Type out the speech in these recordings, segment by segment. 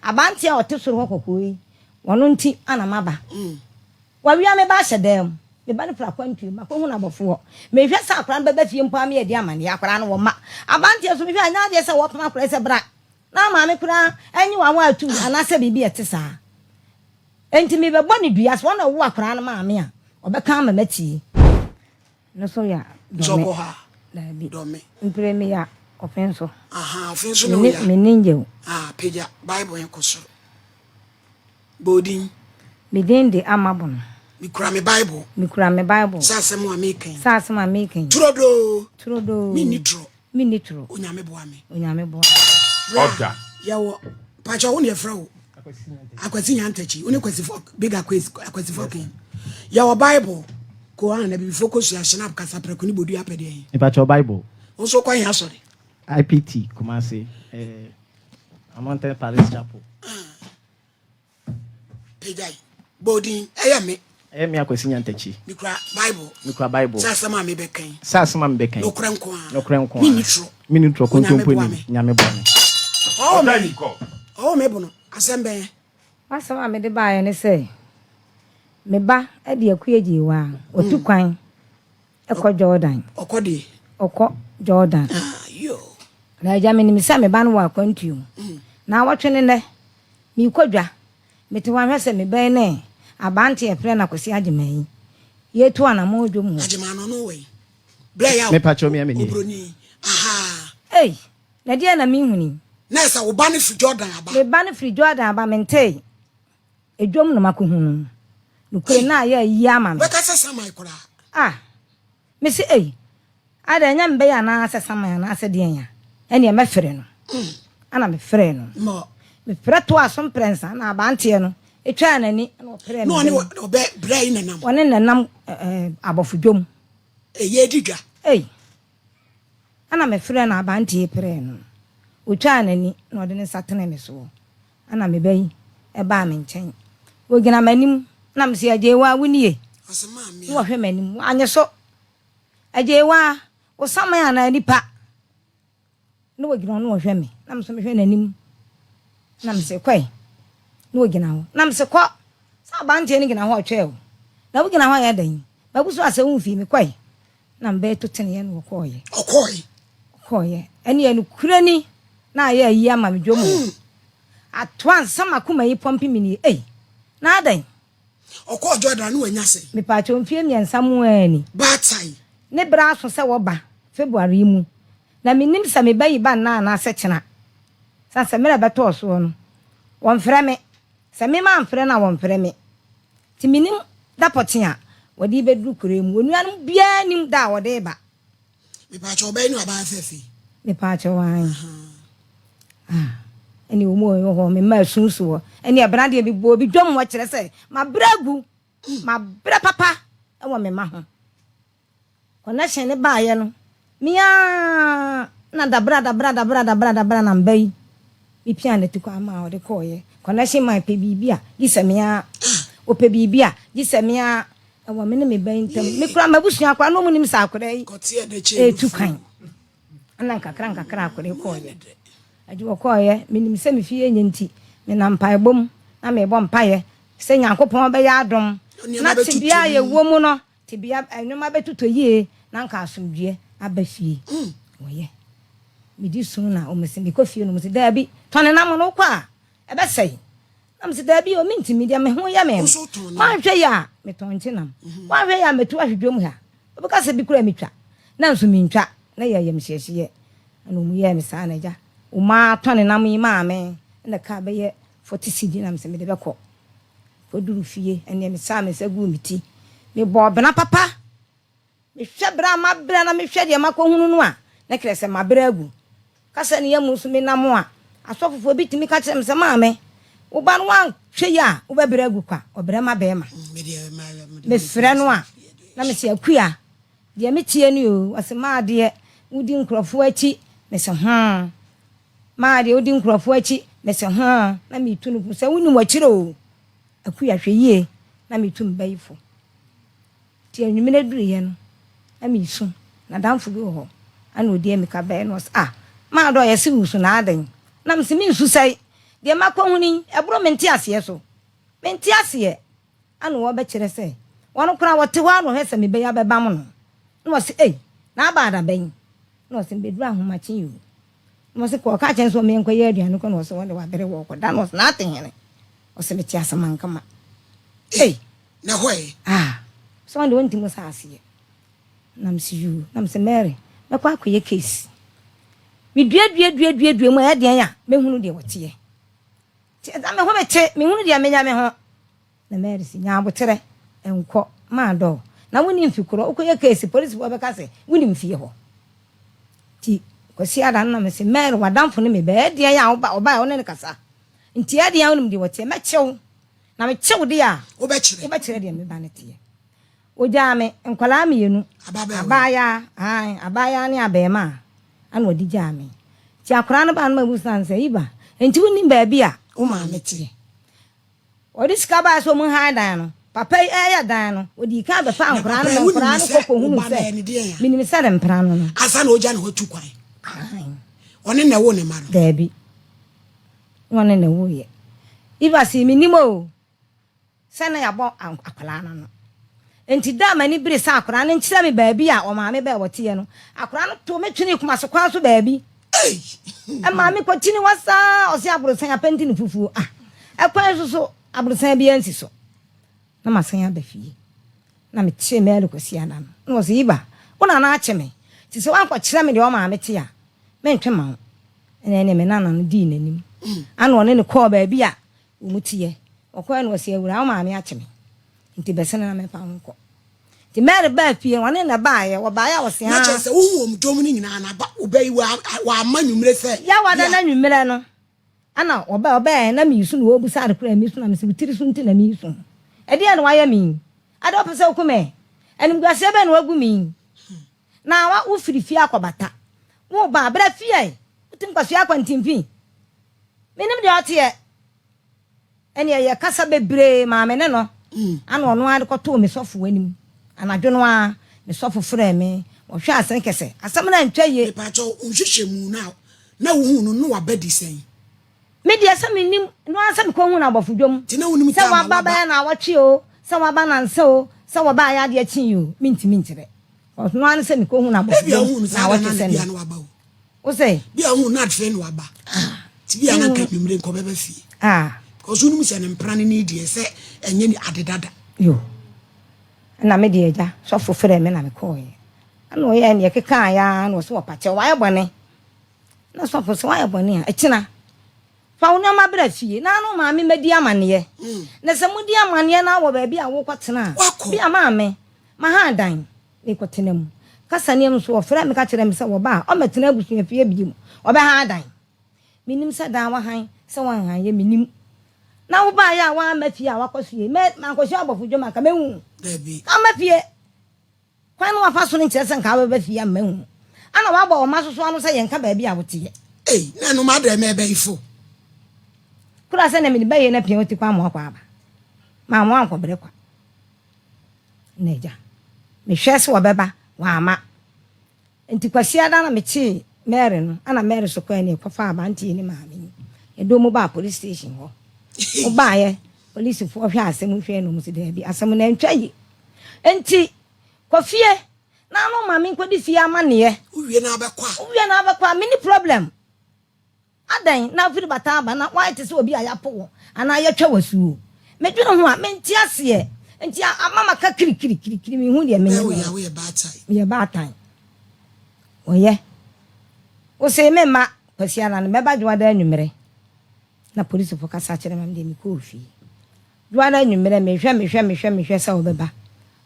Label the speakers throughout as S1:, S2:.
S1: Abanteɛ a ɔte soro hɔ kɔkɔɔ yi, ɔno nti na maba. Wawia me ba ahyɛ dan mu. Me ba no firi akwantuo mu. Makɔhunu abɔfoɔ. Mehwɛ sɛ akwadaa no bɛba fie mpo a me adi amaneɛ. Akwadaa no wɔmma. Abanteɛ nso mehwɛ a ɛnyɛ adeɛ sɛ wɔpam akwadaa yi sɛ bra na maame koraa nye w'awa atum anaasɛ biribi a ɛte saa. Enti mebɛbɔ no dua sɛ ɔna ɔwo akwadaa no maame a, ɔbɛka ama matie. No so ya dɔ me. Daabi. Mpire me ya ɔfen so.
S2: Aha, ɔfen so na oya.
S1: Me ne nyew.
S2: Ah, pagya Bible yɛn kɔ soro. Bɔ odin.
S1: Me din de Ama Bono.
S2: Mekura me Bible.
S1: Mekura me Bible.
S2: Sɛ asɛm a meka yi.
S1: Sɛ asɛm a meka yi.
S2: Turodoo.
S1: Turodoo.
S2: Menni torɔ.
S1: Menni torɔ.
S2: Onyame boa me.
S1: Onyame boa me.
S2: Bra, yɛwɔ, pakyɛ wo ne yɛfrɛ wo? Akwasi Nyantakyi. Wo ne Kwasi fɔ, big Akwasi, Akwasi fɔ Yɛwɔ Bible, Koran, abibifo kosua, Schnapp, kasaprɛko ne bodua apɛdeɛ yi.
S3: Mepakyɛw Bible.
S2: Wo nso wokɔ he asɔre?
S3: IPT, Kumasi, eh, Anointed Palace Chapel.
S2: Ah. Pagyae. Bɔ odin. Ɛyɛ me.
S3: Ɛyɛ me Akwasi Nyantakyi.
S2: Mekura Bible.
S3: Mekura Bible.
S2: Sɛ asɛm a mebɛka yi.
S3: Sɛ asɛm a mebɛka yi.
S2: Nokorɛ nko ara.
S3: Nokorɛ nko ara.
S2: Menni torɔ.
S3: Menni torɔ.
S2: Onyame
S3: Kontompo
S2: boa
S3: nim.
S2: me.
S3: Nyame boa me.
S2: Ɔwɔ me. Ɔwɔ me bono. Asɛm bɛn?
S1: M'asɛm a mede baeɛ ne sɛ, me ba de Akua Gyewaa, watu kwan kɔ Jordan.
S2: Ɔkɔ deɛ?
S1: Ɔkɔ Jordan.
S2: Ah, yoo.
S1: Na agya, menim sɛ me ba no wɔ akwantuo mu. Naawɔtwe ne nnɛ, merekɔ dwa. Mete hɔ ahwɛ sɛ me ba yi ne aberanteɛ a yɛfrɛ no Akwasi Agyeman yi retu anammɔn dwam hɔ.
S2: Agyeman no, ɔno wɔ he? Berɛ yɛ a
S3: Mepakyɛw me amenie.
S2: oburoni. Ahaa.
S1: Ei, na deɛn na merehunu yi?
S2: Na ɛsɛ wo ba no firi Jordan aba.
S1: Me ba no firi Jordan aba, mentee. Edwam na makɔhu no. Nokorɛ na ayɛ ayie ama me.
S2: Wobɛka sɛ saman koraa.
S1: Ah! Mese ei, adɛn ɛnyɛ me bɛyɛ anaa sɛ saman anaa sɛ deɛn a, ɛnneɛ mɛfrɛ no. Ɛna mefrɛɛ no. Mefrɛ toaa so mprɛnsa na abanteɛ no twaa n'ani na ɔprɛɛ me.
S2: Na ɔne ɔbɛ brɛ yi nenam.
S1: Ɔne nenam ɛɛ abɔfodwam.
S2: Ɛyɛ di dwa.
S1: Ei! Ɛna mefrɛɛ no abanteɛ prɛɛ no. Ɔtwaa n'ani na ɔde ne nsa tenee me soɔ. Ɛna me ba yi baa me nkyɛn. Ɔgyina m'anim na mese, Agyewaa, wo nie? Na ɔhwɛ m'anim, wannye so. Agyewaa, wo saman anaa nipa? Na ɔgyina hɔ na ɔhwɛ me, na me nso mehwɛ n'anim. Na mese, Kɔe. Na ɔgyina hɔ. Na mese, Kɔ. Sɛ abanteɛ no gyina hɔ ɔtwɛɛ wo. Na wogyina hɔ yɛ dɛn? Mabu so asɛ womfii me. Kɔe. Na me ba yi to teneeɛ na ɔkɔeɛ.
S2: Ɔkɔeɛ.
S1: Ɔkɔeɛ. Ɛnneɛ nokorɛ ni, na ayɛ ayi ama me dwom o. Ato ansa m'akoma yi pɔmpe me nie ei, na adɛn?
S2: Ɔkɔɔ Jordan na wanya sɛn?
S1: Mepaakyɛw mfeɛ mmiɛnsa mu ara ni.
S2: Baatan.
S1: Ne berɛ aso sɛ wɔba February yi mu. Na mennim sɛ me ba yi ba nnɛ anaasɛ kyena. Sane sɛ mmerɛ bɛtɔɔ soɔ no, wɔmfrɛ me. Sɛ me mamfrɛ no a wɔmfrɛ me. Nti mennim da pɔtee a wɔde rebɛduru kuro yi mu. Onuanom biara nnim da a wɔde reba.
S2: Mepaakyɛw ɔbɛyɛ ne ɔbaa fɛfɛ yi.
S1: Mepaakyɛw ae. Ah, ɛne wɔn wɔ hɔ, me mma asu soɔ. Ɛne ɛbena deɛ mebɔ obi dwam hɔ kyerɛ sɛ mabrɛ agu, mabrɛ papa wɔ me mma ho. Connection ne baayɛ no, me ara na dabra dabra dabra dabra dabra na mba yi mepia n'atikɔ ama a ɔde kɔɔyɛ. Connection man pɛ biribi a, gye sɛ me ara. Ɔpɛ biribi a, gye sɛ me ara. Ɛwɔ me ne me ba yi ntam. Me koraa m'abusua koraa na wɔn nim sɛ akwadaa yi retu kwan. Ɛna nkakra nkakra akwadaa yi kɔɔyɛ. Agye wɔkɔɔyɛ, menim sɛ me fie nyɛ nti, menam mpaebɔ mu na mebɔ mpaeɛ sɛ Nyankopɔn bɛyɛ adom na tebea a yɛwɔ mu no, tebea nneɛma bɛtotɔ yie na anka asomdwoeɛ aba fie. Wɔyɛ. Medi su na wɔn se mekɔ fie no wɔn se daabi, tɔne nam no wokɔ a ɛbɛsɛe. Na mese, Dabi o, mentumi, deɛ me ho yɛ me no, woanhwɛ yie a, metɔn nkyenam, woanhwɛ yie a, mɛtu ahwe dwam ha. Wobɛka sɛ bi koraa metwa, nanso mentwa. Na ɛyɛ ayamhyehyeɛ. Ɛna wɔn yɛɛ me saa, na agya, wɔn ara tɔne nam yi maa me, ɛna kaa bɛyɛ 40 cedi na mese mede bɛkɔ. Kɔduru fie, ɛnneɛ mesaa me nsa guu me ti, mebɔɔ bena papa. Mehwɛ berɛ a mabrɛ na mehwɛ deɛ makɔhunu no a, na kyerɛ sɛ mabrɛ agu. Kasa ne yam nso menam a, asɔfofoɔ bi tumi ka kyerɛ me sɛ, Maame, wo ba no woanhwɛ yie a, wobɛbrɛ agu kwa. Ɔbrɛ ma bɛrima. Mefrɛ no a, na mese, Akua, deɛ meteɛ ni o. Ɔse, Maa deɛ, wodi nkurɔfoɔ akyi. Mese, Hoo. Maa deɛ, wodi nkurɔfoɔ akyi. Mese, Hoo. Na metu no fo sɛ, Wonim w'akyiri o. Akua, hwɛ yie. Na metu me ba yi fo. Nti anwummerɛ duruiɛ no, na meresu. N'adamfo bi wɔ hɔ, ɛna ɔdi amika bɛɛ na ɔse, ah, maa dɔ yɛse woresu na adɛn? Na mese, mensu sɛe. Deɛ makɔhunu yi, ɛboro me nteaseɛ so. Mente aseɛ. Ana wɔbɛkyerɛ sɛ, wɔn koraa wɔte hɔ ara na wɔhwɛ sɛ me ba yi abɛbam no. Na wɔse, Ei, na aba da bɛn? Na ɔse, Mebɛduru ahomakye yi o. Na ɔse, Kɔ ɔka kyerɛ no sɛ ɔmenkɔyɛ aduane kɔ. Na ɔse, Wɔn de wabere wɔ ɔkɔda. Na ɔse, Na ate hene? Ɔse, Mete ase mankama. Ei!
S2: Na ɛhɔ ɛ?
S1: Ah! Sɛ wɔn de wɔntim sɛ aseɛ. Na mese, Yuu. Na mese, Mary, mɛkɔ akɔyɛ case. Meduaduaduaduadua mu a, ɛyɛ deɛn a, mɛhunu deɛ wɔteɛ. Nti na me ho mete, mehunu deɛ menya me ho. Na Mary se, Nya aboterɛ, nkɔ, ma dɔ, na wonni mfe korɔ, wokɔyɛ case, polisifoɔ bɛka sɛ wonim fie hɔ. Nti Kwasiada no na mese, Mary, w'adamfo ne me bɛyɛ deɛn a woba, ɔbaeɛ a wo ne no kasa. Nti ɛyɛ deɛn a wonim deɛ wɔteɛ, mɛkye wo, na mekye wo deɛ a, wobɛkyerɛ deɛ me ba no teɛ. Ɔgyaa me nkwadaa mienu, abaayaa, aane, abaayaa ne abarimaa, ɛna ɔde gyaa me. Nti akwadaa no baa no mabusa no sɛ, Iba, nti wonim baabi a wo maame teɛ? Ɔde sika baeɛ sɛ ɔmu han dan no, papa yi ɛreyɛ dan no, ɔdii kan bɛfaa nkwadaa no ma nkwadaa no kɔ kɔhunuu sɛ, menim sɛ ne mpena no no.
S2: Ansa na ɔgya ne hɔ tu kwan?
S1: Aane.
S2: Ɔne na ɛwoo ne mma no?
S1: Daabi, ɔne na ɛwoeɛ. Iba see, menim oo. sɛ na yɛabɔ akwadaa no ano. Enti da a m'ani bere sɛ akwadaa no nkyerɛ me baabi a ɔmaame bɛɛ wɔteɛ no, akwadaa no too me twenee Kumasi kwan so baabi. Ɛmaa me kɔkyini hɔ saa, ɔse aborosan apɛnti no fufuo. Ah, ɛkwan so so aborosan biara nsi so. Na masan aba fie. Na mekyee Mary Kwasiada no. Na ɔse, Iba, wo nana akye me. Nti sɛ woankɔkyerɛ me deɛ ɔmaame te a, mentwe ma wo. Ɛnna ɛne me nana no dii n'anim. Ana ɔne no kɔɔ baabi a Wɔn teɛ. Wɔkɔɛ no wɔse awuraa wo maame akye me nti bɛsene na memfa wo nkɔ. Nti Mary baa fie no ɔne na baeɛ, wɔbaeɛ a wɔse
S2: Na kyerɛ
S1: aa.
S2: sɛ wohu wɔn dwom no nyinaa na ba wo yi wamma anwummerɛ sɛ
S1: Yawa da no anwummerɛ no ɛna wɔbaeɛ, ɔbaeɛ na meresu na ɔrebisa ade korɔ a meresu na mese wo tiri so nti na meresu. Ɛdeɛn na wayɛ me yi? Adɛn wopɛ sɛ woku me? Animguaseɛ bɛn na wagu me yi? Na wa wofiri fie akɔbata. Woreba a, bra fie ɛ! Wotumi kɔsoɛ akwantimpi. Menim deɛ ɔteɛ. Ɛnneɛ yɛkasa bebree maa me ne no. Ana ɔno ara de kɔtoo me sɔfo anim. Anadwo no ara, me sɔfo frɛɛ me. Ɔhwɛɛ asene kɛsɛ. Asɛm no antwa yie.
S2: Mepakyɛw, nhwehwɛmu no a na wuhuu no no waba di sɛn?
S1: Me deɛ sɛ mennim, ɛno ara sɛ mekɔhuu no abɔfo dwam.
S2: Nti na wunim
S1: Sɛ
S2: time a
S1: waba
S2: waba?
S1: bɛyɛ naawɔtwe oo, sɛ waba nansa oo, sɛ wɔbaeɛ adeɛ kyeeɛ oo, mentumi nkyerɛ. Ɔno ara ne sɛ mekɔhuu no abɔfo
S2: Ebia
S1: dwam
S2: wohuu no saa da
S1: naawɔtwe
S2: no a na
S1: sɛ
S2: bia
S1: nnɛ.
S2: na waba o.
S1: Wo sɛ?
S2: Bia wohuu no afei na waba. Nti bia na nka anwummere nka ɔbɛba fie. Because wonim sɛ ne mpena no ne deɛ sɛ ɛnyɛ ne ade dada.
S1: Yo. Ɛna me deɛ agya, sɔfo frɛɛ me na mekɔɔeɛ. Ɛna ɔyɛɛ neɛ ɛkekaeɛ ara na ɔse ɔpa kyɛw, wayɛ bɔne. Na sɔfo sɛ wayɛ bɔne a, ɛkyena fa wo nneɛma bra fie na ne wo maame mmɛdi amanneɛ. Na sɛ modi amanneɛ na wɔ baabi a worekɔtena a, bia maame, maha dan. Mekɔtena mu. Kasaneɛ mu nso, wɔfrɛɛ me ka kyerɛɛ me sɛ wɔba a, ɔmmɛtena abusuafie bio. Ɔbɛhan dan. Mennim sɛ dan wahan, sɛ wanhan yɛ, mennim. Na wobaeɛ a woamma fie a woakɔsoɛ yi, mɛ, mankɔhyia abɔfo dwom anka mɛhu wo.
S2: Dabi.
S1: Ka mma fie. Kwan no wafa so no nkyerɛ sɛ nka wobɛba fie a mmahu wo. Ana woabɔ wo mma soso ano sɛ yɛnka baabi a woteɛ.
S2: Ei, na ɛno m'adɛn mɛbɛyifo.
S1: Kura sɛ na mede bɛyɛ no apia wo ti kwan ma woakɔ aba. Mammoa ankɔbrɛ kwa. Na agya, mehwɛɛ sɛ wɔbɛba, wɔamma. Enti Kwasiada na mekyee Mary no, ɛna Mary nso kɔɛ ne kɔfaa aberanteɛ yi ne maame yi. Yɛde wɔn baa police station hɔ. Wɔbaeɛ, polisifoɔ hwɛ asɛm hwɛɛ na wɔn si daabi, asɛm no antwa yie. Enti kɔ fie na ano maame nkɔdi fie amanneɛ.
S2: Wowie na abɛkɔ a.
S1: Wowie na abɛkɔ a, menni problem. Adɛn na wofiri bata aba na woayɛ te sɛ obi a yɛapo wo anaa yɛatwa wo asuo? Medwene ho a, mente aseɛ. Enti ama maka kirikirikirikiri, menhu deɛ menyɛ me ho. Meyɛ baatan. Ɔyɛ. Wosee me mma Kwasiada no, mɛba Dwoada anwummerɛ. Na polisifo kasa kyerɛ me, me deɛ mekɔɔ fie. Dwoada anwummerɛ, mehwɛ, mehwɛ, mehwɛ, mehwɛ sɛ ɔbɛba.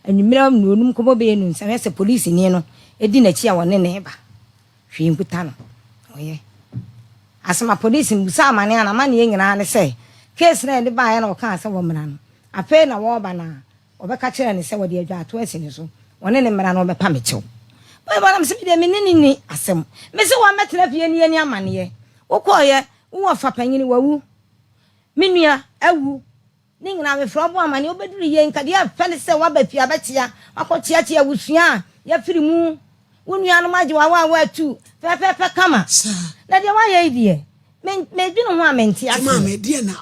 S1: Anwummerɛ nnɔnum kɔbɔ bɛyɛ nnunsia, mehwɛ sɛ polisini no di n'akyi a ɔne no reba. Hwee nkuta no. Ɔyɛ. Asɛm a polisi no bisaa amanneɛ a n'amanneɛ nyinaa ne sɛ, case no a yɛde baeɛ na ɔkaa sɛ wɔmmra no, afei na wɔreba no a, wɔbɛka kyerɛɛ no sɛ wɔde adwaato asi ne so, wɔne no mmra na wɔbɛpa me kyɛw. Bible na mese me deɛ me ne no nni asɛm. Mese wɔmmɛtena fie ne yɛnni amanneɛ. Wokɔeɛ, wo wɔfa panyini wawu, me nua awu, Ne nyinaa mefrɛ wo bɔ amanneɛ wobɛduru yie nka deɛ ɛfɛ ne sɛ woaba fie abɛkyea wakɔkyeakyea abusua a yɛafiri mu wo nuanom agye wo awaawa atu fɛfɛɛfɛ kama na deɛ woayɛ yi deɛ. Medwene ho a mente aseɛ.
S2: Maame, ɛdeɛn na,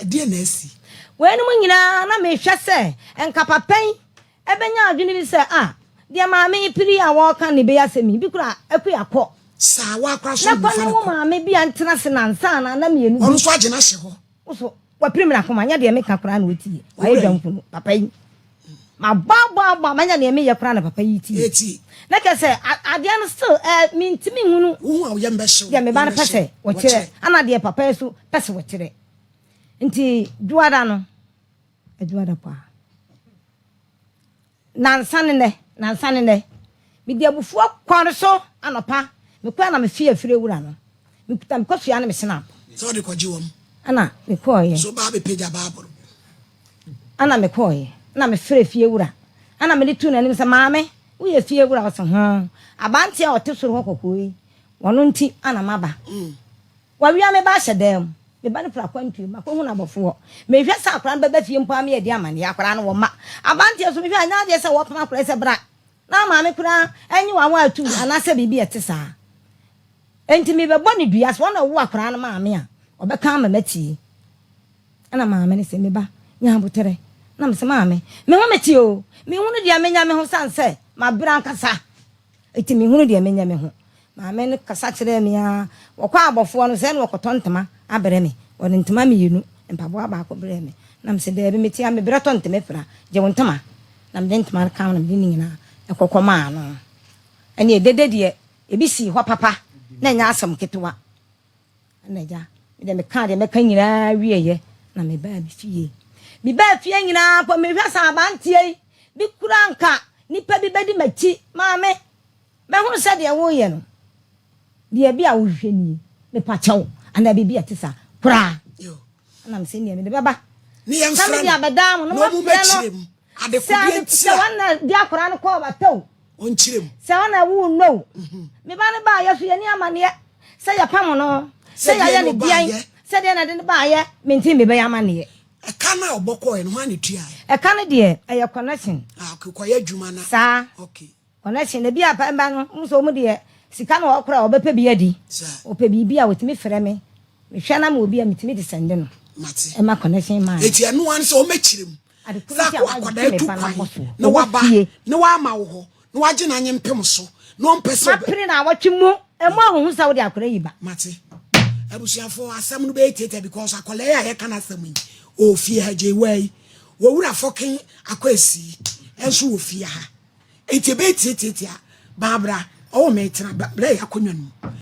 S2: ɛdeɛn na asi?
S1: Weinom nyinaa na mehwɛ sɛ nka papa yi bɛnya adwene bi sɛ, ah, deɛ maame yi pere yi a wɔreka ne bɛ yi asɛm yi, bi koraa Akua kɔ.
S2: Saa, woakora so
S1: Na kɔ
S2: mfa
S1: ne
S2: no
S1: wo
S2: kɔ.
S1: maame bi a ntena ase nnansa anaa nna mmienu bi.
S2: Ɔno nso agye no ahyɛ hɔ.
S1: Wo so, wapirim n'akoma, nyɛ deɛ meka koraa na ɔtie. Wayɛ
S2: Owura yi.
S1: dwankunu, papa yi. Mabɔ abɔ abɔ a manya deɛ meyɛ koraa na papa yi tie.
S2: Ɛtie.
S1: Na kyerɛ sɛ adeɛ no still mentumi nhunu
S2: Wohu a wo yam bɛhye wo.
S1: deɛ me ba no
S2: Yam
S1: pɛ
S2: bɛhye
S1: sɛ
S2: wo.
S1: wɔkyerɛ
S2: Wɔkyerɛ.
S1: ana deɛ papa yi so pɛ sɛ wɔkyerɛ. Nti Dwoada no, Adwoada paa. Nansa ne nɛ, nansa ne nɛ. Mede abufuo kɔɔ no so anɔpa. Mekɔɛ na mefee afire wura no. Mekuta me kosua ne me snap.
S2: Sɛ ɔde kɔgye wɔn.
S1: Ɛna mekɔɔeɛ.
S2: So baa bɛpagya Bible.
S1: Ɛna mekɔɔeɛ. Ɛna mefrɛɛ fie wura. Ɛna mede too n'anim sɛ, Maame, woyɛ fie wura? Ɔse, Hoo. Abanteɛ a ɔte soro hɔ kɔkɔɔ yi, ɔno nti na maba. Wawia me ba ahyɛ dan mu. Me ba no firi akwantuo mu. Makɔhunu abɔfoɔ. Mehwɛ sɛ akwadaa no bɛba fie mpo a me adi amaneɛ. Akwadaa no wɔmma. Abanteɛ nso mehwɛ a ɛnyɛ adeɛ sɛ wɔpam akwadaa yi sɛ bra na maame koraa nye w'awa atu anaasɛ biribi a ɛte saa. Enti mebɛbɔ no dua sɛ ɔna ɔwo akwadaa no maame a, ɔbɛka ama matie. Ɛna maame no se, me ba, nya aboterɛ. Na mese, maame, me ho mete o. Mehunu deɛ menya me ho sane sɛ mabrɛ ankasa. Enti mehunu deɛ menyɛ me ho. Maame no kasa kyerɛɛ me ara. Wɔkɔ abɔfoɔ no, sɛɛ na wɔkɔtɔ ntoma abrɛ me. Wɔde ntoma mmienu, mpaboa baako brɛɛ me. Na mese, Daabi, mete ha, mebrɛ tɔ ntoma fira. Gye wo ntoma. Na mede ntoma no kaa ho na mede ne nyinaa kɔ kɔmaa no. Ɛnneɛ dede deɛ, ebi sii hɔ papa, na ɛnyɛ asɛm ketewa. Ɛna agya, me deɛ mekaa deɛ mɛka nyinaa wieeɛ na mebaa me fie. Mebaa fie nyinaa mpo mehwɛ sɛ abanteɛ yi bi kura nka nipa bi bɛdi m'akyi. Maame, mɛhunu sɛ deɛ woreyɛ no, deɛ bi a wohwehwɛ nie, mepa kyɛw anaa biribi a ɛte saa koraa. Ɛna mesɛ nea mede bɛba na mede abɛdaa mo na moafrɛ no sɛ ade sɛ wɔn na de akwadaa no kɔɔ bata o sɛ wɔn na ɛwoo no o mhm. me ba no baayɛ so yɛni amaneɛ sɛ yɛpam no sɛ yɛayɛ ne deɛn sɛ deɛ na de no baayɛ mente mebɛyɛ amaneɛ
S2: ɛka no a ɔbɔ kɔɛ no ho ane tua
S1: ɛka no deɛ ɛyɛ connection
S2: ah, okay kɔyɛ adwuma na
S1: saa
S2: okay
S1: connection ebi a pɛmba no nso wɔn deɛ sika na ɔkora ɔbɛpɛ bi adi ɔpɛ biribi a wɔtumi frɛ me Mehwɛ na mewɔ bi a metumi de sɛnde no.
S2: Mate.
S1: Ɛma connection man.
S2: Eti ɛno ara ne sɛ wɔmɛkyerɛ mu. Sɛ akɔ akwadaa tu kwan na waba na wama wo hɔ na wagye n'anye mpem so na ɔmpɛ sɛ.
S1: Mapere na awɔtwe mu ɛmu a wohu sɛ wode akwadaa yi ba.
S2: Mate. Abusuafoɔ asɛm no bɛyɛ tiatia because akwadaa yi a yɛka n'asɛm yi ɔwɔ fie ha Gyeewaa yi wɔwura fɔken akɔ esi nso wɔ fie ha eti ɛbɛyɛ tiatiatia baabra ɔwɔ mɛtena bra yɛ akonnwa no mu.